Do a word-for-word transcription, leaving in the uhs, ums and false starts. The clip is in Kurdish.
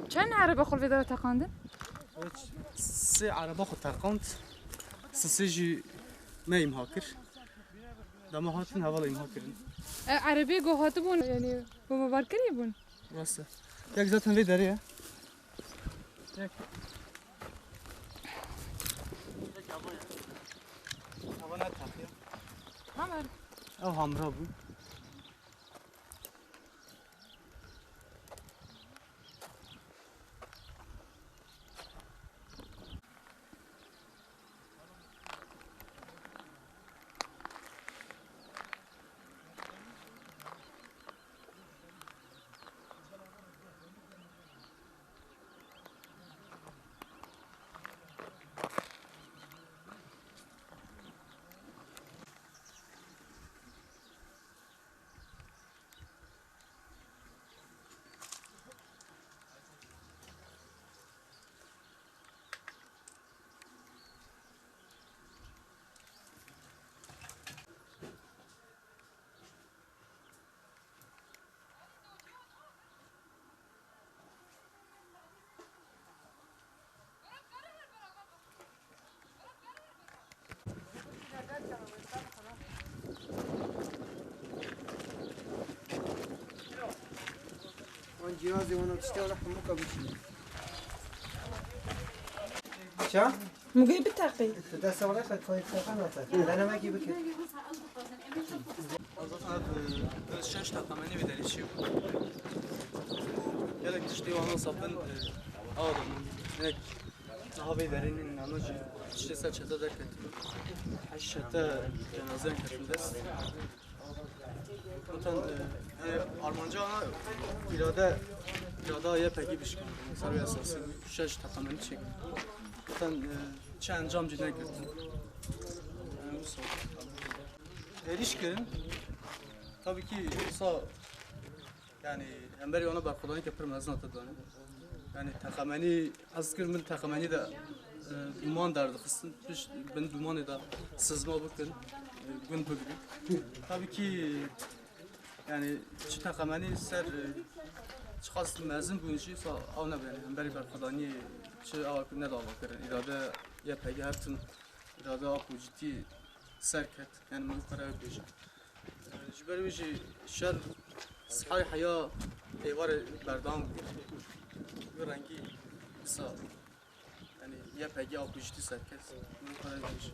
Çend erebe xwe li vê derê teqandin? Sê ereba xwe teqand, sisê jî me îmha kir. Dema hatin hevala îmha kirin. E, erebê ku hatibûn, yanî, bombebar kirî bûn? Rast e. Yek zaten vê derê ye. Yek. Yek hava ye. Hava ne taxiye? Hamar. Ew hamra bû. Wan cihazê wan û tiştê wan hemû kabûl çî. Ça? Mugê biteqî. Tu dest wala xwe koyê xwe nate. Denemekî bike. Zaten, e, şeş teqemenî vê derê çî bû. Gelek tiştê wan wisa bin, e, awa de bûn. Hinek niha vê derê nîn, nano jî tiştê ser çete derketin. Heşt çete cenazeyan ketin dest. Zaten, e, e, armanca ana îrade, îrada Y P G bişkand. Ser vê esasî şeş teqemenî çêkir. Zaten, e, çi encam jî negirtin. Yani, wisa êrîş kirin. Tabii ki wisa, yani, hemberî wana berxwedanî ke pir mezin hate danîn. Yani, texemenî, ez kir min texemenî de, e, dûman derdixistin. Pişt bin dûmanê de sizma bikin, e, gund bigrin. Tabii ki, yani, çi texemenî ser, e, çiqas mezin bûn jî, sa ew nebe, yani, hemberî berxwedaniyê çi awa ne dava kirin. Îrade Y P G her tim îrade a pojîtî ser ket. Yani, min xwe re bêjim. Ji ber wê jî şer sihayê heya êvarê berdewam kir. Wî rengî wisa, yani, Y P G a pojîtî ser ket. Min xwe re bêjim.